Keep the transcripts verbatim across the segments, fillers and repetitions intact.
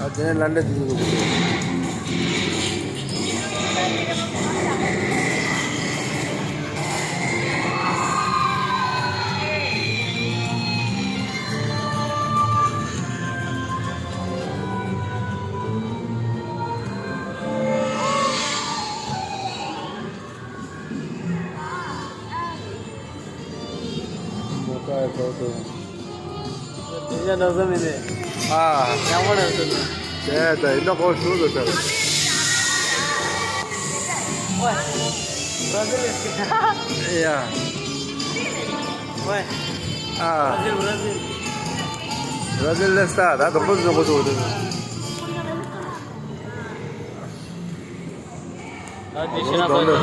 ཨ་དེ་ནས་ལ་འདྲ་དེ་འདུག་དེ་ཡང་འགྲོ་ས་མེད་ནས། ཨ། ཡག་པོ་རེད་ཟེར་ནས། དེ་ད་ཡིན་ན་ཁོ་ཞུ་དགོས་ས་རེད། ཡ། ཨ། བྷ་ར་ཟིལ་བྷ་ར་ཟིལ། བྷ་ར་ཟིལ་ལས་ད་ད་དོག་པོ་བཟོ་དགོས་འདུག་ཨ་དེ་ཤེས་ན་ཁོ་ཚོ། ད་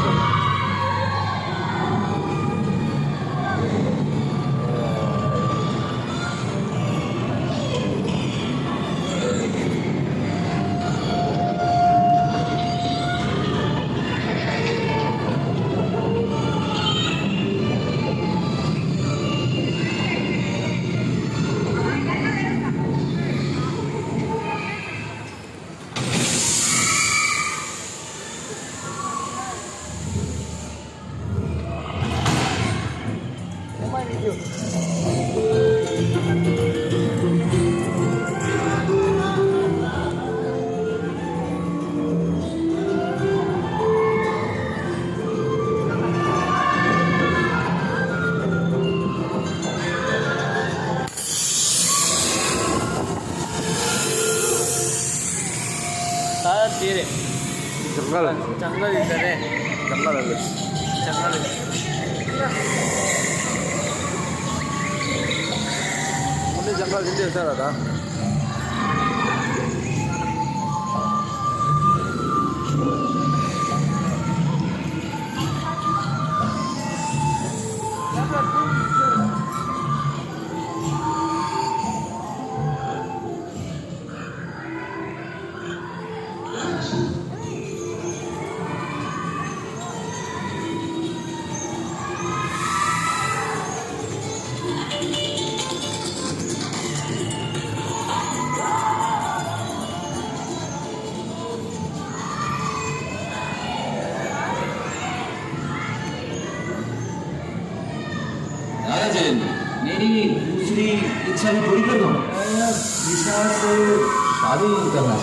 དེ་རེད། ཇང་གལ། ཇང་གལ་ཡིན་ས་རེད། ཇང་གལ་རེད། ཇང་གལ་རེད། འོ་ནི་ཇང་གལ་ཡིན་དེ་ས་ར་ད། दादा जी, मेरी दूसरी इच्छा भी पूरी कर दो। निशा से शादी करना।